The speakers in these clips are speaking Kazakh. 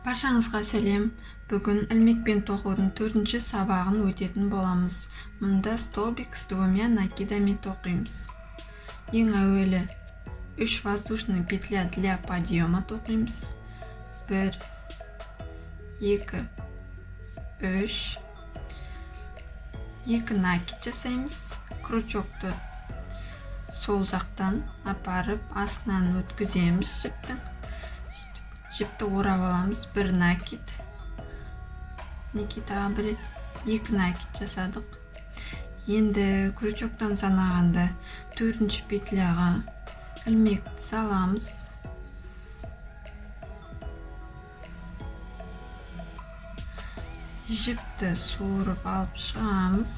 Баршаңызға сәлем. Бүгін ілмекпен тоқудың 4-ші сабағын өтетін боламыз. Мұнда столбик с двумя накидами тоқимыз. Ең әуелі 3 воздушный петля для подъема тоқимыз. 1, 2, 3. 2 накид жасаймыз. Крючокты сол жақтан апарып астынан өткіземіз жіптің. Жіпті орап аламыз. 1 накид. Мінекей тағы бір рет 2 накид жасадық. Енді крючоктан санағанда 4-ші петляға ілмекті саламыз. Жіпті суырып алып шығамыз.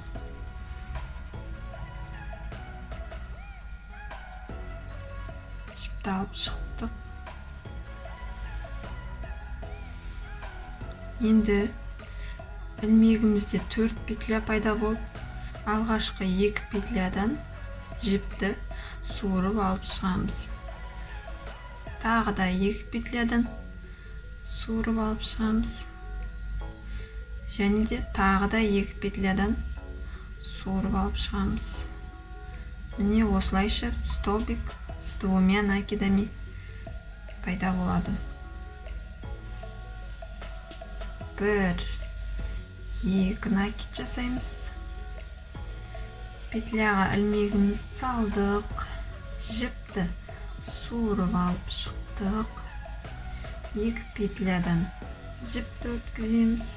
Жіпті алып шықтық. Енді ілмегімізде 4 петля пайда болды. Алғашқы 2 петлядан жіпті суырып алып шығамыз. Тағы да 2 петлядан суырып алып шығамыз. Және де тағы да 2 петлядан суырып алып шығамыз. Міне осылайша столбик с двумя накидами пайда болады. 1, 2 накид жасаймыз. Петляға ілмегімізді салдық. Жіпті суырып алып шықтық. 2 петлядан жіпті өткіземіз.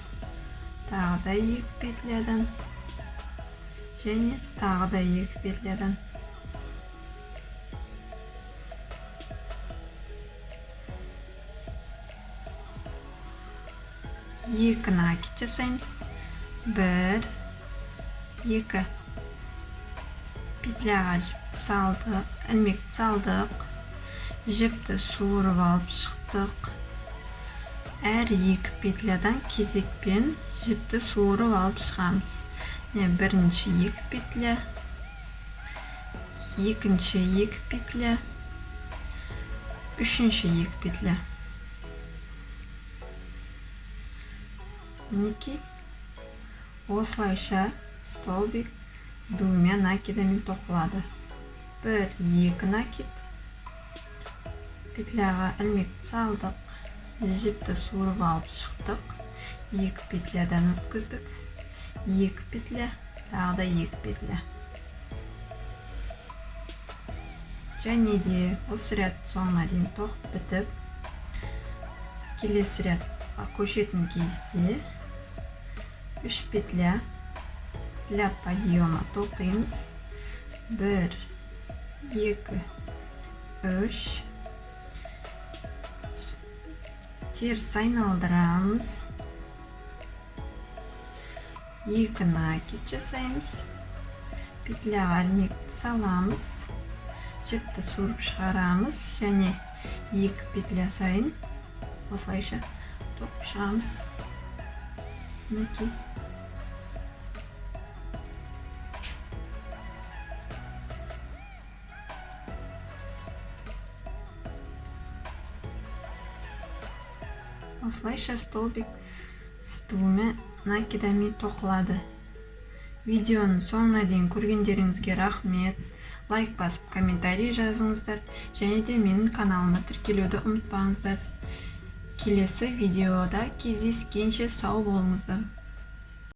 Тағы да 2 петлядан және тағы да 2 петлядан. 2 накид жасаймыз. 1, 2. Петляға жіпті салдық, ілмекті салдық. Жіпті суырып алып шықтық. Әр 2 петлядан кезекпен жіпті суырып алып шығамыз. Міне бірінші 2 петля, екінші 2 петля, үшінші 2 петля. Мінекей осылайша столбик с двумя накидами тоқылады. 1, 2 накид. Петляға ілмекті салдық. Жіпті суырып алып шықтық. 2 петлядан өткіздік. 2 петля, тағы да 2 петля. Және де осы ряд соңына дейін тоқып бітіп, келесі рядқа көшетін кезде 3 петля для подъема тоқимыз. 1, 2, 3. Теріс айналдырамыз. 2 накид жасаймыз. Петляға ілмекті саламыз. Жіпті суырып шығарамыз және 2 петля сайын осылайша тоқып шығамыз. Мінекей. Осылайша столбик с двумя накидами тоқылады. Видеоның соңына дейін көргендеріңізге рахмет. Лайк басып, комментарий жазыңыздар және де менің каналыма тіркелуді ұмытпаңыздар. Келесі видеода кездескенше сау болыңыздар.